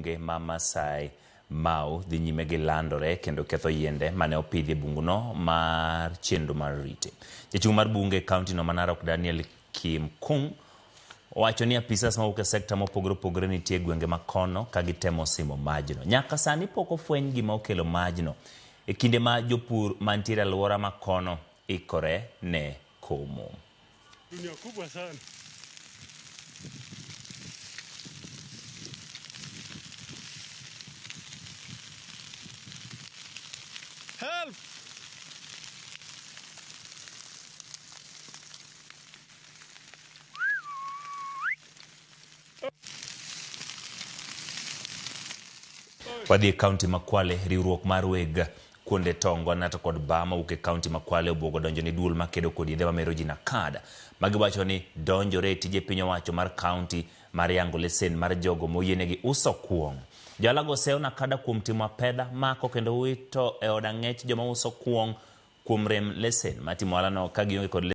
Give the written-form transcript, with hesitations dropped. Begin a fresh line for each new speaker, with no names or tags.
bunge ma Maasai Mau dhi nyime gi landore kendo ketho yiende mane opidhi e bunguno mar chenro mar rite. Jachung' mar bunge e kaunti no ma Narok Daniel Kimkung owacho ni apisas mawuok e sekta mopogore opogore nitie e gwenge ma kono ka gitemo simo majno. Nyaka sani pok ofweny gima okelo majno e kinde ma jopur mantiere e alwora ma kono ikore ne komo.
Dunia kubwa sana. Help!
Wadhi e kaunti ma Kwale, riwruok mar weg kuonde tongo nato kod ba mawuok e kaunti ma Kwale obwogo donjo ne duol makedo kod yedhe mamero ji NACADA magiwacho ni donjore e tije piny owacho mar kaunti mar yango lesen mar jogo moyienegi uso kuong'. Joalago seyo NACADA kuom timo apedha, mako kendo wito e od ang'ech joma uso kuong' kuom rem lesen mar timo ohalano ka gionge kod.